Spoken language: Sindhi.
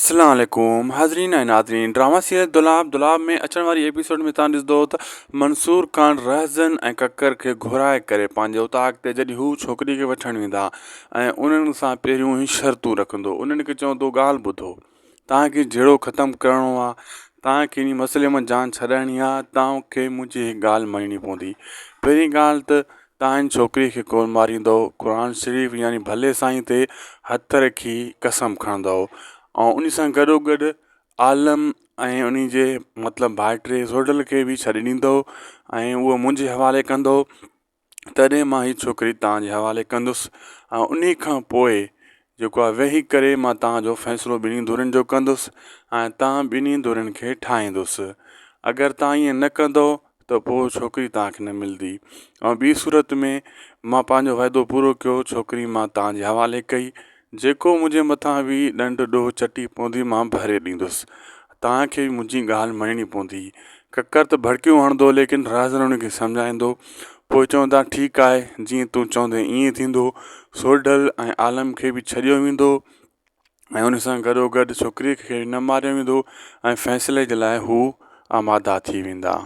اسلام عليڪم حاضرين ۽ ناظرين ڊراما سيريل دولاب دولاب ۾ اچڻ واري ايپيسوڊ ۾ تان ڏسندو ته منصور خان رهزن ۽ ڪڪر کي گهرائي ڪري پنهنجي اوطاق تي جڏهن هو ڇوڪري کي وٺڻ ويندا ۽ انهن سان پهريون ئي شرطون رکندو انهن کي چوندو ڳالهه ٻڌو توهان کي جهيڙو ختم ڪرڻو آ توهان کي انهي مسئلي مان جان ڇڏائڻي آ توهان کي منهنجي هڪ ڳالهه مڃڻي پوندي پهرين ڳالهه ته تان هن ڇوڪري کي ڪونه ماريندؤ، قرآن شريف يعني ڀلي سائين تي هٿ رکي قسم کڻندؤ ۽ ان سان گڏو گڏ عالم ۽ ان جي مطلب ڀائٽي سوڍل کي به ڇڏي ڏيندؤ ۽ اهو منهنجي حوالي ڪندؤ تڏهن مان هي ڇوڪري توهان جي حوالي ڪندس ۽ ان کان پوء جيڪو آهي ويهي ڪري مان توهان جو فيصلو ٻنهي ڌرين جو ڪندس ۽ توهان ٻنهي ڌرين کي ٺاهيندس اگر توهان ائين نه ڪندؤ ته پوء ڇوڪري توهان کي نه ملندي ۽ ٻي صورت ۾ مان پنهنجو وعدو پورو ڪيو ڇوڪري مان توهان جي حوالي ڪئي جيڪو منهنجي مٿان به ڏنڊ ڏوهه چٽي پوندي مان ڀري ڏيندس توهان کي به منهنجي ڳالهه مڃڻي پوندي ڪڪر ته ڀڙڪيون هڻندو ليڪن رازن ان کي سمجهائيندو پوء چوندا ٺيڪ آهي جيئن تون چوندين ائين ٿيندو سوڍل ۽ عالم کي به ڇڏيو ويندو ۽ ان سان گڏو گڏ ڇوڪريء کي نه ماريو ويندو ۽ فيصلي جي لاء هو آماده ٿي ويندا.